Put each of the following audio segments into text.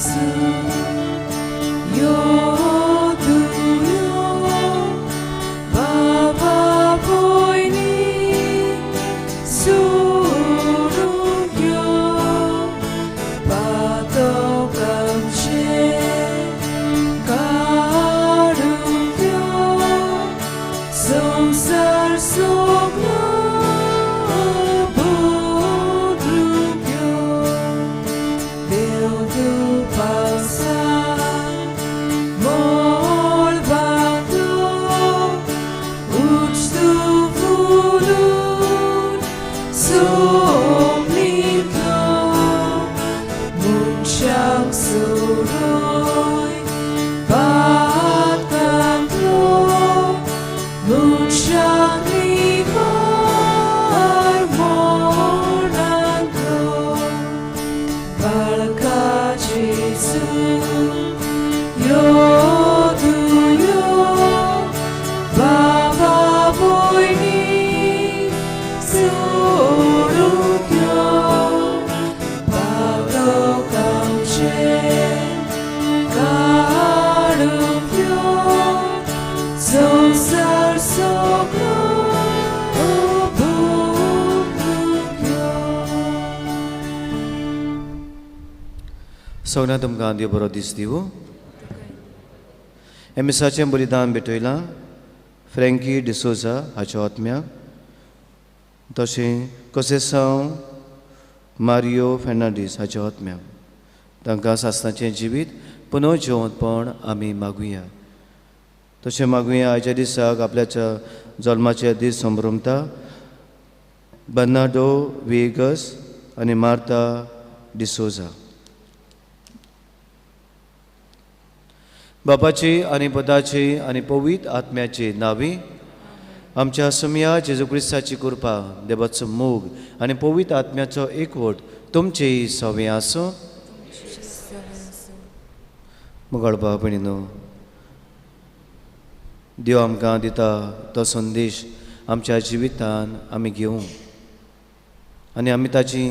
जेजू यो तूं यो बाबा भयणी सोडूंक यो पातक आमचें काडूंक यो संवसार सगळो बदलूंक यो देंवतूं पावसा मळबांतलो उंच फुलून सोमणींतलो मनशाक सोडय पातकांतलो मनशाक निवार मरणांतलो बाळका जेजू यो तूं यो बाबा भयणी सोडूंक यो पातक आमचें काडूंक यो संवसार सगळो बदलूंक यो. सगळ्या तुमकां देव बरो दीस दिवं. हे मिसाचें बलिदान भेटयलां फ्रँकी डिसोजा हाच्या आत्म्याक, तशें कसेसांव मारियो फेर्नांडीस हाच्या आत्म्याक. तांकां सासणाचें जिवीत पुनर्जिवंतपण आमी मागुया. तशें मागुया आयच्या दिसाक आपल्याच्या जल्माचे दीस संभ्रमता बर्नाडो वेगस आनी मार्ता डिसोजा. बापाची आनी पुताची आनी पवित्र आत्म्याची नावी आमच्या समया जेजू क्रिस्ताची कृपा, देवाचो मोग आनी पवित्र आत्म्याचो एकवट तुमचेय सवे आसूं. मुगाळ भाव भयणीनो, देव आमकां दिता तो संदेश आमच्या जिवितान आमी घेवं आनी आमी ताची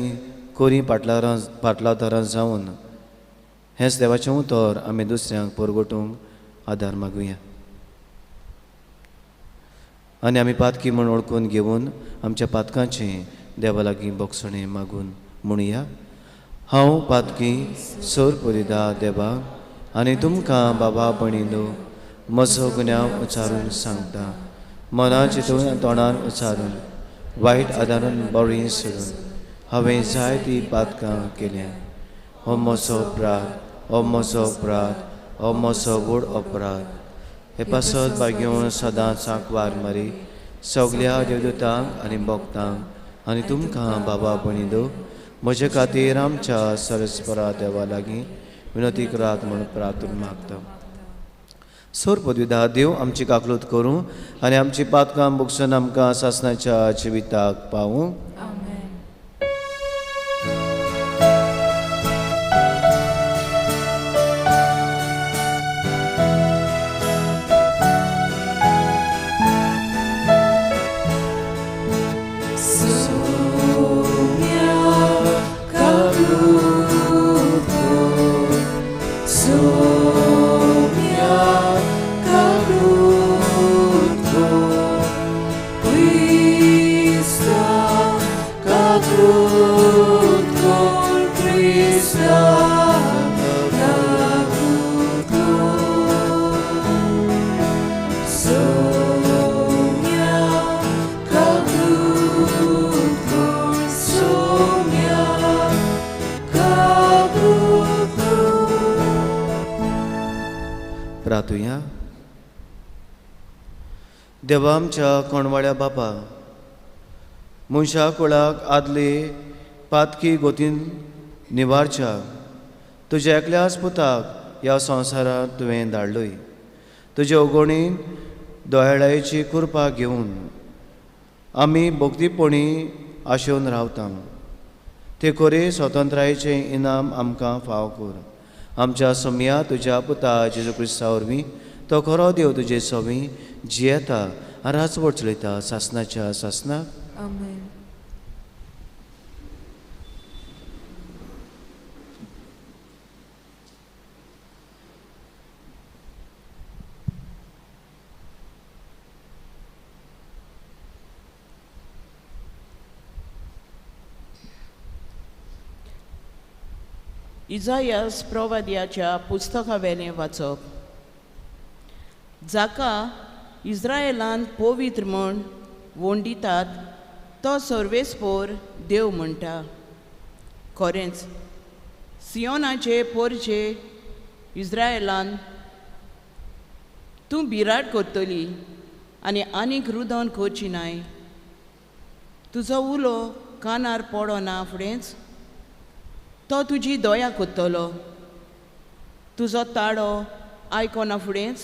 कोरी पाटलादारां जावन हेंच देवाचें उतर आमी दुसऱ्यांक परगटूंक आदार मागुया आनी आमी पातकी म्हूण वळखून घेवन आमच्या पातकांचें देवा लागीं बोगसणें मागून म्हणुया. हांव पातकी सोर पुरिदा देवा आनी तुमकां बाबा भयणीनो म्हजो गुन्यांव उच्चारून सांगता. मना चिंतून आनी तोंडान उच्चारून वायट आदारून बरें सोडून हांवें जायतीं पातकां केल्या. हो म्हजो अपराध, हो म्हजो अपराध, हो म्हजो व्हड अपराध. हे पासत भाग्योवन सदांच सांकवार मारी सगल्या देवदूतांक आनी भक्तांक आनी तुमकां बाबा भयणीनो म्हजे खातीर आमच्या सरस्परा देवा लागीं विनती करात म्हूण प्रार्थना मागता. सोर पदवीधा देव आमची काकलूत करूं आनी आमची पातकां भोगसून आमकां सासणाच्या जिविताक पावूं. देवा आमच्या कोणवाड्या बापा, मनशा कुळाक आदले पातकी गोतीन निवारच्या तुज्या एकल्याच पुताक ह्या संवसारांत तुवें धाडलोय. तुजे ओगोणीन दोयाळायेची कृपा घेवन आमी भक्तीपणी आशेवन रावता. ते कोरे स्वतंत्रायेचें इनाम आमकां फाव कर. आमच्या समया तुज्या पुता जेजू क्रिस्ता वरवीं तो खरो देव तुजे सवीं जियेता आनी राजवट चलयता सासणाच्या सासणाक. आमेन. इजायास प्रवाद्याच्या पुस्तकावेलें वाचप. जाका इस्रायलान पवित्र म्हूण वंडितात तो सर्वेस्पोर देव म्हणटा. खरेंच सियोनाचे पोरचे इस्रायलान तूं बिराड करतली आनी आनीक रुदन करची नाय. तुजो उलो कानार पडना फुडेंच तो तुजी दया करतलो. तुजो ताळो आयकना फुडेंच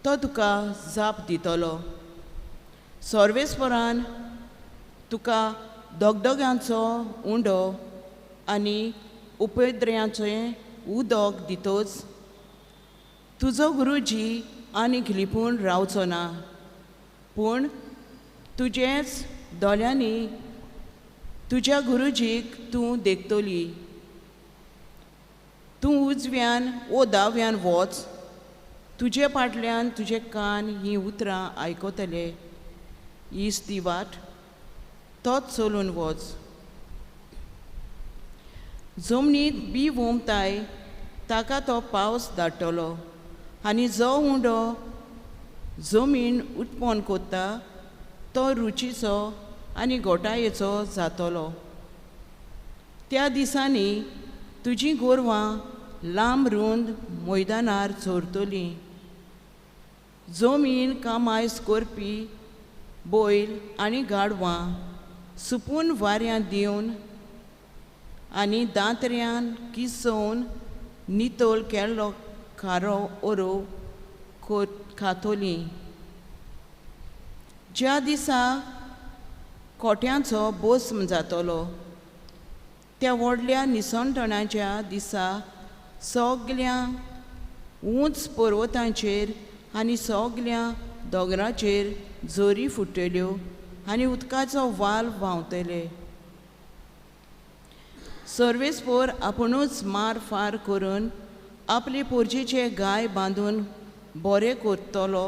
तो तुका जाप दितलो. सर्वेस्परान तुका दगदग्यांचो उंडो आनी उपद्र्यांचें उदक दितोच तुजो गुरुजी आनीक लिपून रावचो ना, पूण तुजेच दोळ्यांनी तुज्या गुरुजीक तूं देखतली. तूं उजव्यान ओ दाव्यान वच, तुजे फाटल्यान तुजे कान हीं उतरां आयकतले. हीच ती वाट, तोच चलून वच. जमनीत बी वोमताय ताका तो पावस धाडटलो आनी जो उंडो जमीन उत्पन्न करता तो रुचीचो आनी गोटायेचो जातलो. त्या दिसांनी तुजीं गोरवां लांब रुंद मैदानार चरतलीं. जमीन कामायस करपी बैल आनी गाडवां सुपून वाऱ्यां दिवन आनी दांतऱ्यान किसोवन नितळ केल्लो खारो ओरो खातोलीं. ज्या दिसा कोट्यांचो बोस्म जातलो त्या व्हडल्या निसणटणाच्या दिसा सगल्या उंच पर्वतांचेर आनी सगल्या दोंगराचेर झरी फुट्टल्यो आनी उदकाचो वाल व्हांवतले. सर्वेस्पोर आपुणूच मार फार करून आपले पोरजेचे गाय बांदून बरें करतलो.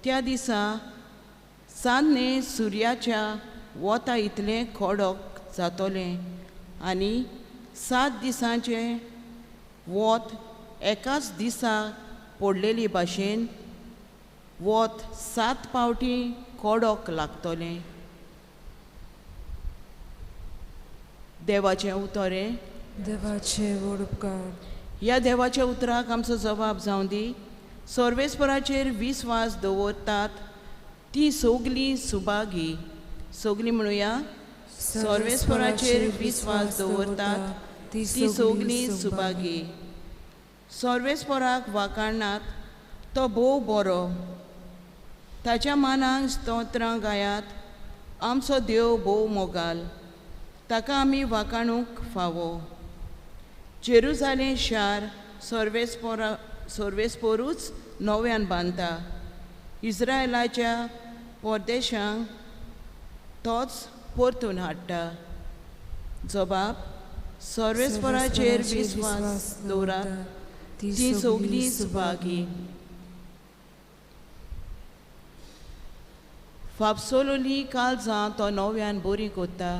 त्या दिसा चान्नें सुर्याच्या वता इतलें कडक जातलें आनी 7 दिसांचें वत एकाच दिसा पडलेली भाशेन वत 7 पावटी कडक लागतलें. देवाचें उतर हें. देवाचे व्हड उपकार. ह्या देवाच्या उतराक आमचो जबाब जावं दी. सर्वेस्पराचेर विस्वास दवरतात ती सगलीं सुभागी. सगलीं म्हणुया, सर्वेस्पराचेर विस्वास दवरतात ती सगलीं सुभागी. सर्वेस्पराक वाखाणनात तो भोव बरो, ताच्या मानाक स्तोत्रां गायात. आमचो देव भोव मोगाल, ताका आमी वाखाणूंक फावो. जेरुजालें शार सर्वेस्पोरूच नव्यान बांदता. इस्रायलाच्या परदेशांक तोच परतून हाडटा. जबाब सर्वेस्पराचेर विस्वास दवरात ती सगलीं सुभागी. फापसोलोली काळजां तो नव्यान बरी करता,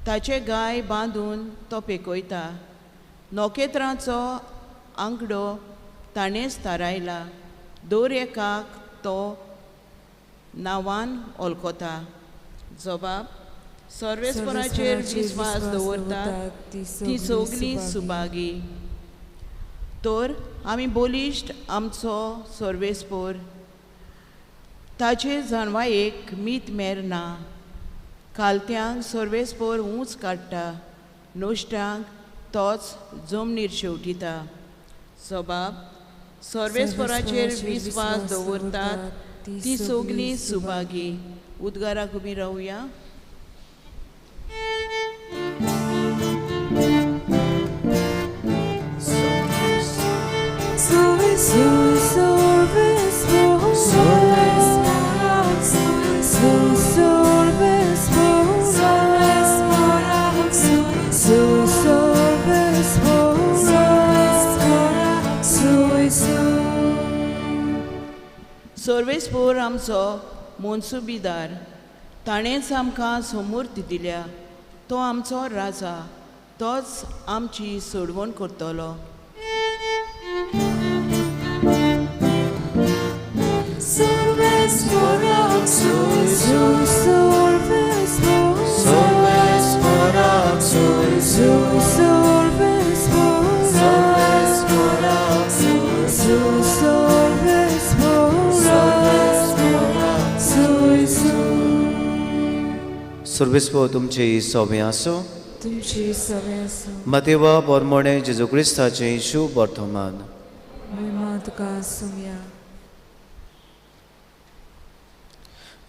ताचे गाय बांदून तो पेकयता. नखेत्रांचो आंकडो ताणेंच थारायला, दर एकाक तो नांवान वळखता. जबाब सर्वेस्पराचेर विस्वास दवरतात ती सगलीं सुभागी. तर आमी बलिश्ट आमचो सर्वेस्पोर, ताचे जाणवायेक मीत मेर ना. कालत्यांक सर्वेस्पोर ऊंच काडटा, नश्टांक तोच जमनीर शेवटिता. जबाब सर्वेस्पराचेर विस्वास दवरतात ती सगलीं सुभागी. उद्गाराक उबी रावया. सर्वेस्पोर आमचो मनसुबीदार, ताणेंच आमकां समूर्त दिल्या. तो आमचो राजा, तोच आमची सोडवण करतलो. सर्वेस्पो तुमचे सवे आसो, तुमचे सवे आसो. मातेवा पोरमोणे जेजू क्रिस्ताचें शुभ वर्तमान. महिमा तुका आसुया.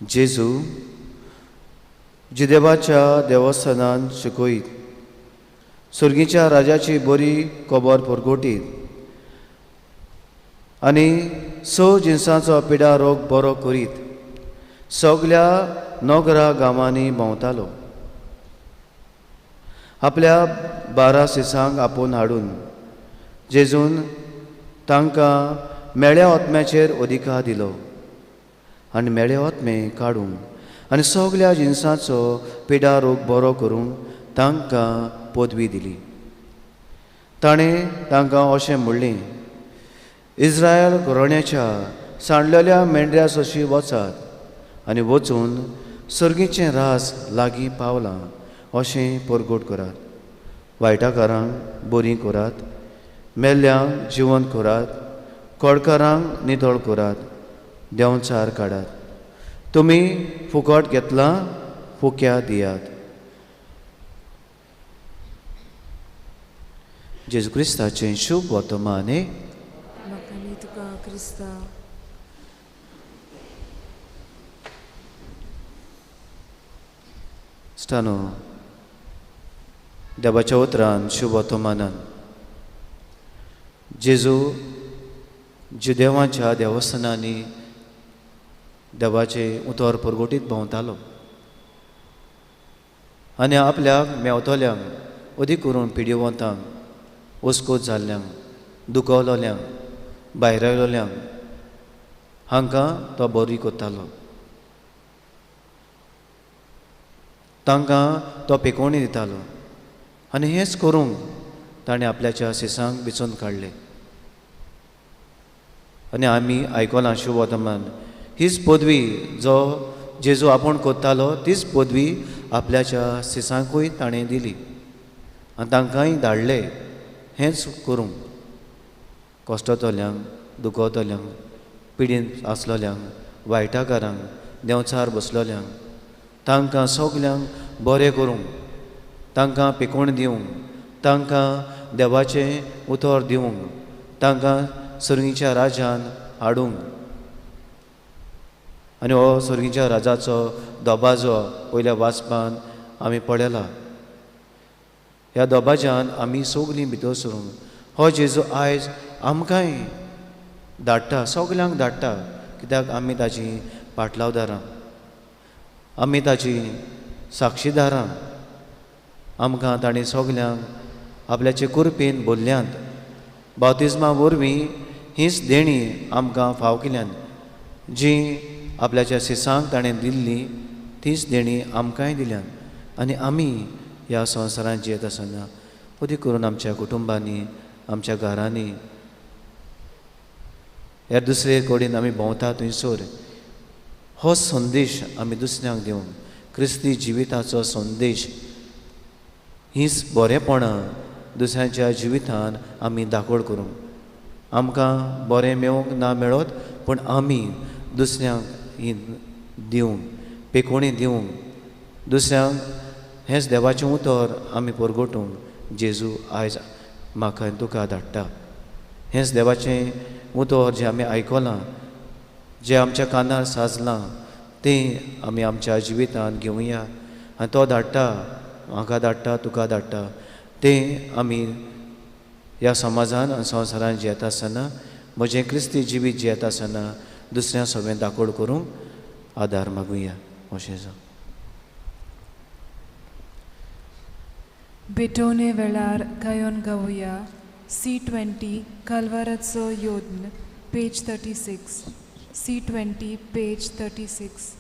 जेजू जिदेवाच्या देवस्थानान शिकयत सुर्गीच्या राजाची बरी खबर परगटीत आनी स जिनसांचो पिडा रोग बरो करीत सगल्या नगरा गांवांनी भोंवतालो. आपल्या 12 सिसांक आपोवन हाडून जेजून तांकां मेळ्या आत्म्याचेर अधिकार दिलो आनी मेळे आत्मे काडूंक आनी सगल्या जिनसांचो पिडा रोग बरो करूंक तांकां पदवी दिली. ताणें तांकां अशें म्हणलें, इस्रायल घराण्याच्या सांडलेल्या मेंढऱ्या सोशी वचात आनी वचून सर्गीचें रास लागीं पावलां अशें परगट करात. वायटाकारांक बरीं करात, मेल्ल्यांक जिवंत करात, कोडकारांक नितळ करात, देंवचार काडात. तुमी फुकट घेतलां, फुक्या दियात. जेजू क्रिस्ताचें शुभ वर्तमान. तुका क्रिस्ता. स्टानो देवाच्या उतरान शुभ वर्तमानान जेजू जुदेवाच्या देवस्थानांनी देवाचें उतर परगटीत भोंवतालो आनी आपल्याक मेवतल्यांक अदीक करून पिडिवंतांक, ओस्कोत जाल्ल्यांक, दुखवलोल्यांक, भायरायलोल्यांक हांकां तो बरी करतालो. तांकां तो पेकोवणी दितालो आनी हेंच करूंक ताणें आपल्याच्या सिसांक विचून काडले. आनी आमी आयकलां शुभ वर्तमान, हीच पदवी जो जेजू आपूण करतालो तीच पदवी आपल्याच्या सिसांकूय ताणें दिली आनी तांकांय धाडले हेंच करूंक, कश्टतल्यांक, दुखवतल्यांक, पिडीन आसलोल्यांक, वायटाकारांक, देंवचार बसलोल्यांक, तांकां सगल्यांक बरें करूंक, तांकां पिकोवण दिवंक, तांकां देवाचें उतर दिवंक, तांकां सर्गीच्या राजान हाडूंक. आनी हो सर्गीच्या राजाचो दबाजो पयल्या वाचपान आमी पळयला. ह्या दबाज्यान आमी सगलीं भितर सरूंक हो जेजू आयज आमकांय धाडटा, सगल्यांक धाडटा, कित्याक आमी ताची पाटलावदारां, आमी ताची साक्षीदारां. आमकां ताणें सगल्यांक आपल्याचे कुरपेन बोल्ल्यांत. बाप्तिज्मा वरवीं हीच देणी आमकां फाव केल्यान, जी आपल्याच्या सिसांक ताणें दिल्ली तीच देणी आमकांय दिल्यान. आनी आमी ह्या संवसारांत जियेत आसतना अदीक करून आमच्या कुटुंबांनी, आमच्या घरांनी, ह्या दुसरे कडेन आमी भोंवता थंयसर हो संदेश आमी दुसऱ्यांक दिवंक, क्रिस्ती जिविताचो संदेश, हीच बरेपणां दुसऱ्यांच्या जिवितान आमी दाखोड करूंक. आमकां बरें मेळूंक ना मेळत, पूण आमी दुसऱ्यांक ही दिवंक, पेकोवणी दिवंक, दुसऱ्यांक हेंच देवाचें उतर आमी परगटूंक जेजू आयज म्हाका आनी तुका धाडटा. हेंच देवाचें उतर जें आमी आयकलां, जें आमच्या कानार साजलां, तें आमी आमच्या जिवितांत घेवया. आनी तो धाडटा, म्हाका धाडटा, तुका धाडटा, तें आमी ह्या समाजान आनी संवसारान जियेता आसतना, म्हजें क्रिस्ती जिवीत जियेता आसतना दुसऱ्या सगळें दाखोड करूंक आदार मागुया. अशें जावं. भेटवणे वेळार गायोन गावया C20 कलवाराचो योद्न, पेज 36. C20 page 36.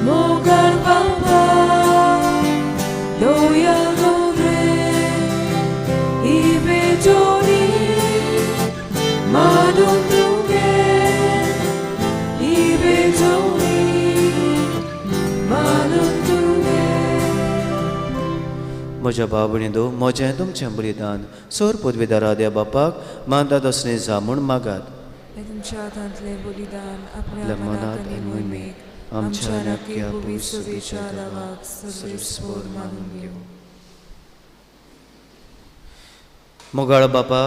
मोगाळ बाबा दोया गोरे इबेजोनी मानून तुगे इबेजोनी मानून तुगे. म्हज्या भाव भयणींनो, म्हजें तुमचें बलिदान सोर पदवीदारा देव बापाक मानता तसलें जा म्हूण मागात. हें तुमच्या हातांतलें बलिदान आपल्या आपल्या मनात मनात आनी आनी मोहिमेक मोहिमेक आमच्या आमच्या नक्या नक्या पवित्र पवित्र दावाक दावाक सर्वेस्पोर सर्वेस्पोर मानून मानून घेवं. घेवं. मोगाळ बापा,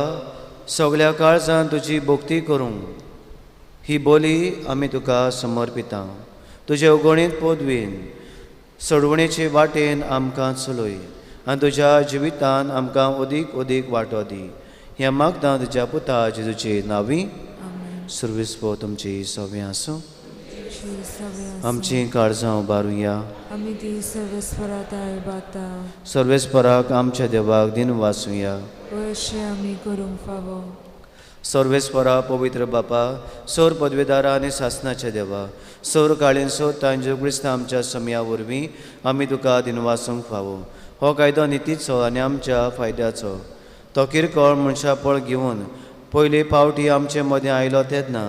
सगल्या काळजान तुजी भक्ती करूंक ही बोली आमी तुका समर्पिता. तुजे अगणीत पदवीन सोडवणेचे वाटेन आमकां चलय आनी तुज्या जिवितान आमकां अदीक अदीक वांटो दी. ह्या मागता तुज्या पुता जेजूचे नांवी. आमेन. सर्वेस्पोर तुमची सव्यां आसूं. तुमची सव्यां आसूं. आमचीं काळजां उबारुया. आमी ती सर्वेस्परा बाता. सर्वेस्पराक आमच्या देवाक दिन वाचुया. अशें आमी करूंक फावो. सर्वेस्परा पवित्र बापा, सोर पदवेदारा आनी सासनाच्या देवा, सोर काळीन सोर तांज्यो क्रिस्तांव आमच्या समया वरवीं आमी तुका दिनवासूंक फावो. हो कायदो नितीचो आनी आमच्या फायद्याचो. तो किरकोळ मनशापळ घेवन पयले पावटी आमचे मदें आयलो तेन्ना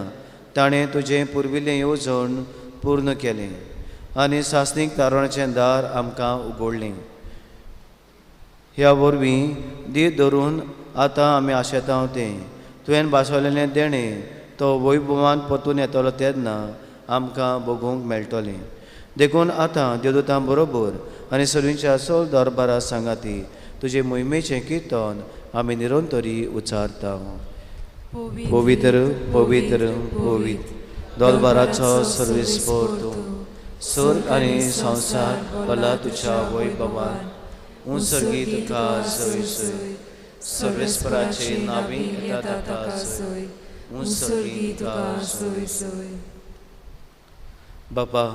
ताणें तुजें पुर्विल्लें येवजण पूर्ण केलें आनी सासणीक तारणाचें दार आमकां उगडलें. ह्या वरवीं धीर धरून आतां आमी आशेता तें तुवें भासवलेलें देणें तो वैभवान परतून येतलो तेन्ना आमकां भोगूंक मेळटलें. देखून आतां देवदूतां बरोबर आनी सगळींच्या सोल दरबारा सांगाती तुजे मोहिमेचें किर्तन आमी निरंतरी उच्चारता. पवित्र पवित्र पवित्र दोलबाराचो सर्वेस्पोर तूं, स्वर्ग आनी संवसार भला तुज्या वैभवान. उंसर्गी तुका सोय सोय, सर्वेस्पराचे नांवी येता ताका सोय, उंसर्गी तुका सोय सोय. बापा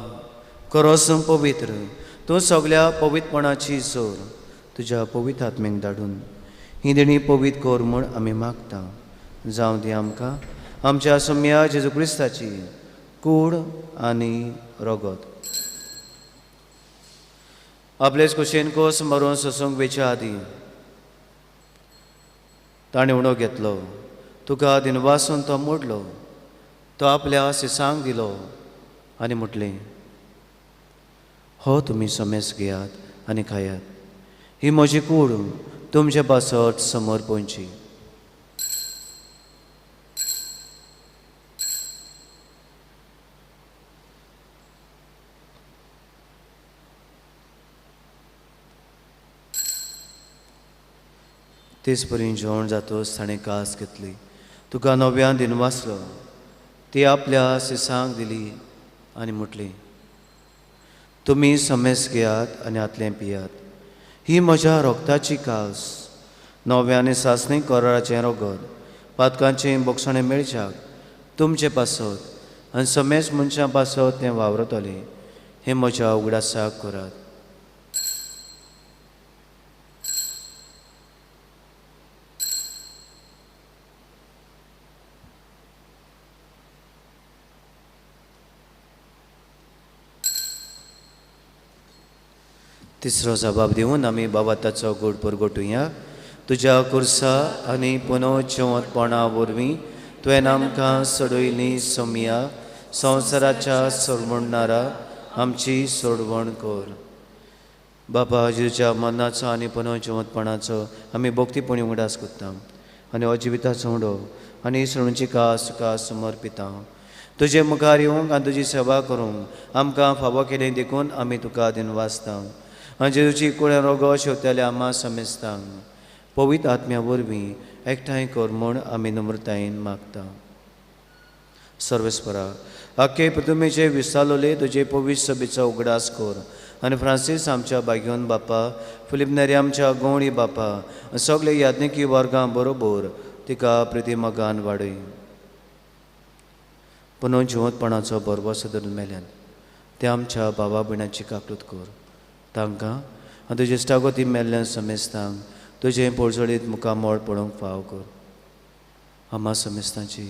करोस पवित्र तूं सगल्या पवित्रपणाची जोर तुज्या पवित्र आत्म्याक धाडून ही देणी पवित्र कर म्हूण आमी मागता. जावं दी आमकां आमच्या सोम्या जेजू क्रिस्ताची कूड आनी रगत. आपलेच कुशेन कोस मरून सोसूंक वेच्या आदीं ताणें उणो घेतलो, तुका दिनवासून तो मोडलो, तो आपल्या सिसांक दिलो आनी म्हटलें, हो तुमी समेस घेयात आनी खायात, ही म्हजी कूड तुमचे पासत समर्पणची. तेच परी जेवण जातोच ताणें कास घेतली, तुका नव्यान दिनवासलो, ती आपल्या सिसांक दिली आनी म्हटली, तुमी समेस घेयात आनी हातलें पियात, ही म्हज्या रोगताची कास, नव्या आनी सासणी कराराचें रगत, पातकांचें बोगसणें मेळच्याक तुमचे पासत आनी समेस मनशां पासत तें वावरतलें. हें म्हज्या उगडासाक करात. तिसरो जबाब दिवन आमी बाबा ताचो गोड परगटुया. तुज्या कुर्सा आनी पुनोजिवंतपणा वरवीं तुवें आमकां सोडयली सोमया, संवसाराच्या सोडवणणारा आमची सोडवण कर. बाबा जेजूच्या मरणाचो आनी पुनोजिवंतपणाचो आमी भक्तीपणी उगडास करता आनी हो जिविताचो उडो आनी सोडूची कास तुका समर्पिता. तुजे मुखार येवंक आनी तुजी सेवा करूंक आमकां फावो केली देखून आमी तुका दिनवासता. आनी जेजूची कुळें रोगो शेवतल्या आमा समेस्तांक पवित्र आत्म्या वरवीं एकठांय कर म्हूण आमी नम्रतायेन मागता. सर्वेस्परा आख्खे पृथ्वीचे विसालोले तुजे पवित्र सभेचो उगडास कर आनी फ्रांसीस आमच्या बाग्योन बापा, फिलीप नेरी आमच्या गवळी बापा, सगळे याज्ञिकी वर्गां बरोबर तिका प्रितीमगान वाडय. पुनः जिवंतपणाचो भरवंसो धरून मेल्यान ते आमच्या बाबा भयणाची काकूत कर. तांकां आनी तुजे इश्टागती मेल्ल्या समेस्तांक तुजें पोळजळीत मुखामळ पळोवंक फाव कर. आमा समेस्तांची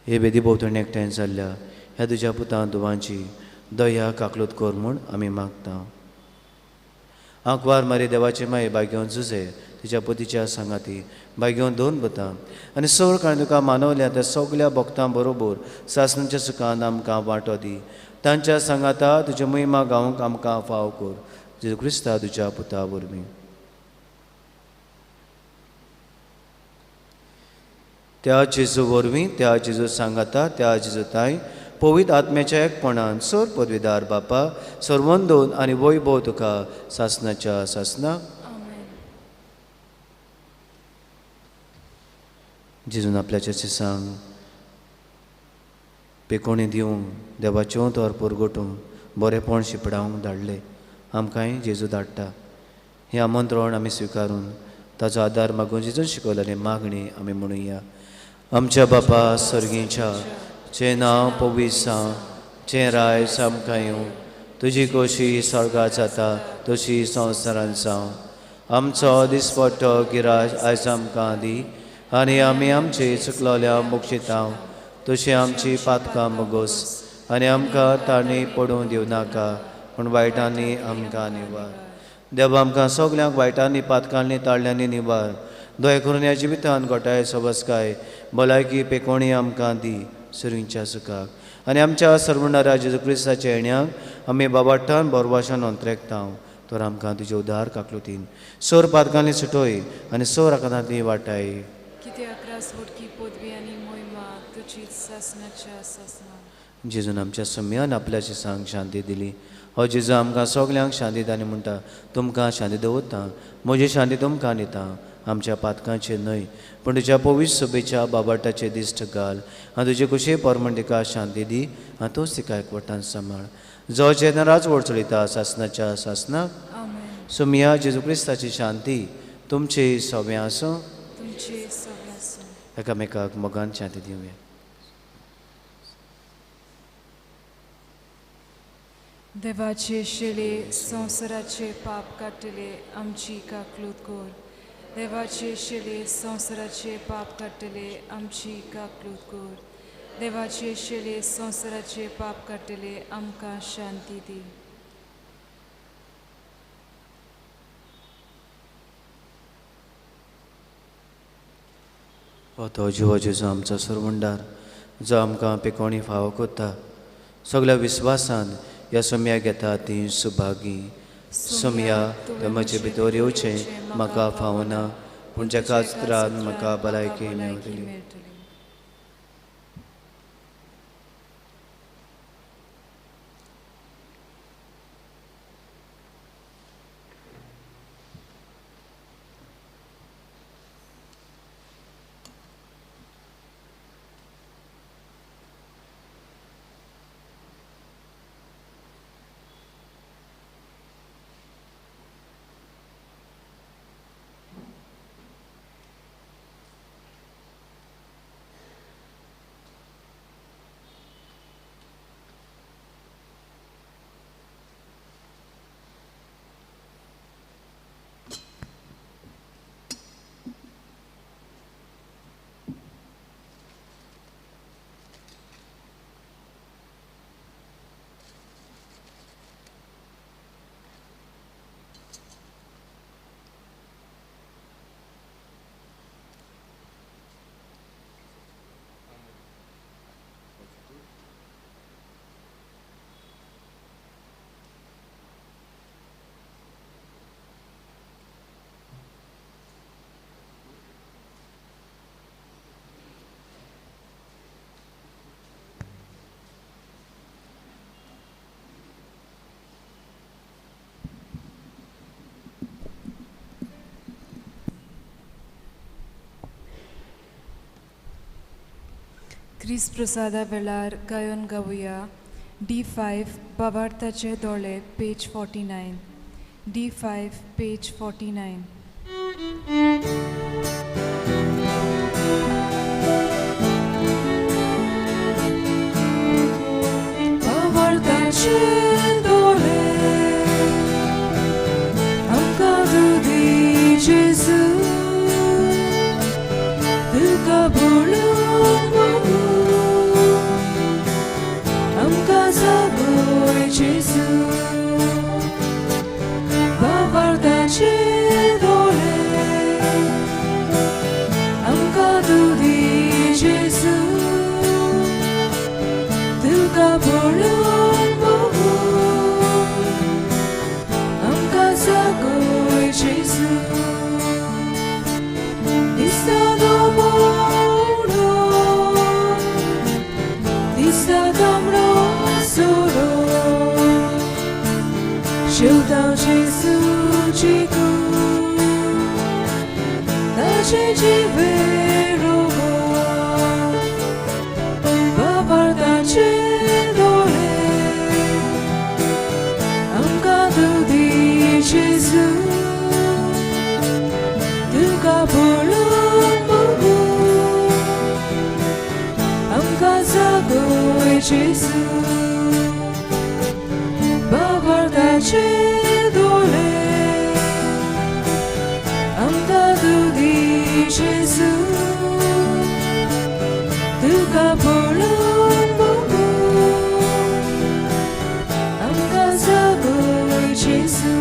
हे बेदी भोंवतणी एकठांय जाल्ल्या ह्या तुज्या पुतां धुवांची दया काकलूत कर म्हूण आमी मागता. आंकवार मारी देवाचे माये बायगेवन जुजे तिच्या पतीच्या सांगाती बायगेवन दोन बतां आनी सगळ कांय तुका मानवल्या त्या सगल्या भक्तां बरोबर सासणाच्या सुखान आमकां वांटो दी. तांच्या सांगाता तुज्या महिमा गावंक आमकां फाव कर. जेजू क्रिस्ता तुज्या पुता वरवीं. त्या जेजू वरवीं, त्या जेजू सांगाता, त्या जेजू ताय पवित्र आत्म्याच्या एकपणान सर पदवीदार बापा सर्वंदोन आनी वैभव तुका सासणाच्या सासना. जेजून आपल्याच्या शिसांक पेकोणी दिवंक देवाच्यो तोर परगटूंक बरेपण शिपडावंक धाडले. आमकांय जेजू धाडटा. हें आमंत्रण आमी स्विकारून ताचो आदार मागून जेजून शिकवलेली मागणी आमी म्हणुया. आमच्या बापा सर्गीच्या चें नांव पवित्र जावं, चें रायस आमकां येवं, तुजी खोशी स्वर्गात जाता तशी संवसारांत जावं. आमचो दिसपट्टो गिराज आयज आमकां दी आनी आमी आमचे चुकलोल्या मोक्षितां तशी आमची पातकां मोगोस आनी आमकां तांणी पडूंक दिवं नाका पूण वायटांनी आमकां निवार. देवा आमकां सगल्यांक वायटांनी पातकांनी ताळ्यांनी निवार. दया करून ह्या जिवितान घोटाय सबसकाय भलायकी पेकोणी आमकां दी सुरींच्या सुखाक आनी आमच्या सर्वणारा जेजू क्रिस्ताच्या येण्याक आमी बाबाट्टान बोरवाशान अंतरेकता. तर आमकां तुजे उदार काकलुतीन सोर पातकांनी सुटोय आनी सोर आकांतांतली वाटाय. जेजून आमच्या सम्यान आपल्याची सांग शांती दिली. हो जेजू आमकां सगल्यांक शांती आनी म्हणटा तुमकां शांती दवरता, म्हजी शांती तुमकां दिता. आमच्या पातकांचे न्हय पूण तुज्या पवित्र सभेच्या बाबाटाचे दिश्ट घाल आनी तुजे कुशे परमण तिका शांती दी आनी तूंच तिका एकवटान सांबाळ. जो जेन्ना राजवट चलयता सासणाच्या सासनाक. सुमिया जेजू क्रिस्ताची शांती तुमचे सगळें आसूं. एकामेकाक मोगान शांती दिवया. देवाचे शेले संवसाराचे पाप काडटले आमची काकलूत कर. देवाचे शेले संवसाराचे पाप काडटले आमची काकलूत कर. देवाचे शेले संवसाराचे पाप काडटले आमकां शांती दी. हो तो जिवो जेजू आमचो सरवंडार जो आमकां पेकोणी फावो करता. सगल्या विस्वासान ह्या सोम्या घेता ती सुभागी. सोम्या तुवें म्हजे भितर येवचें म्हाका फावना पूण जेका उतरान म्हाका भलायकी मेळटली. क्रिस्त प्रसादा वेळार गायन गावया D5 बाबार्थाचे दोळे पेज 49 D5 page 49. बाबार्थाचे दोळे आमकां दी जेजू तुका बोलून आमकां जागोय. बाबार्ताचे दोळे आमकां तूं दी जेजू तुका पळोवन बघू आमकां जागय जेजू दिसता तो बोडो दिसता तांबडो सोरो शेवता जेजूची कूड ताचे जिवे रोगो बाबार्ताचे दोळे आमकां तूं दी जेजू तुका पळोवन बघू आमकां जागय जेजू बाबार्ताचे दोळे आमकां तूं दी जेजू तुका पळोवन बघू आमकां जागय जेजू.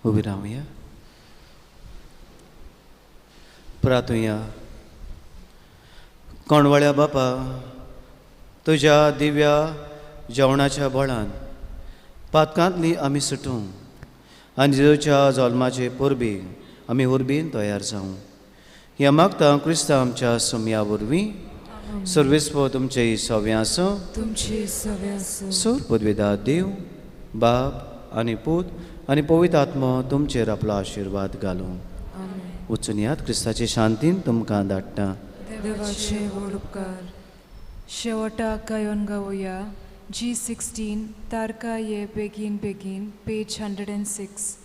उबी रावया प्रातुया. कोणवाळ्या बापा तुज्या दिव्या जेवणाच्या बळान पातकांतली आमी सुटूं आनी जेजूच्या जल्माचे परबी आमी उर्बीन तयार जावं. ह्या मागता क्रिस्तांव आमच्या सोमया वरवीं. सर्वेस्पो तुमचे सव्या आसूं. तुमचे सवे आसूं. सोर पदवेदा देव बाप आनी पूत आनी पवित्र आत्मो तुमचेर आपलो आशिर्वाद घालूं. आमेन. वचून यात क्रिस्ताचे शांतीन तुमकां धाडटा. देवाचे व्हड उपकार. शेवटाक गायोन गावया जी 16 तारका ये बेगीन बेगीन, पेज 106.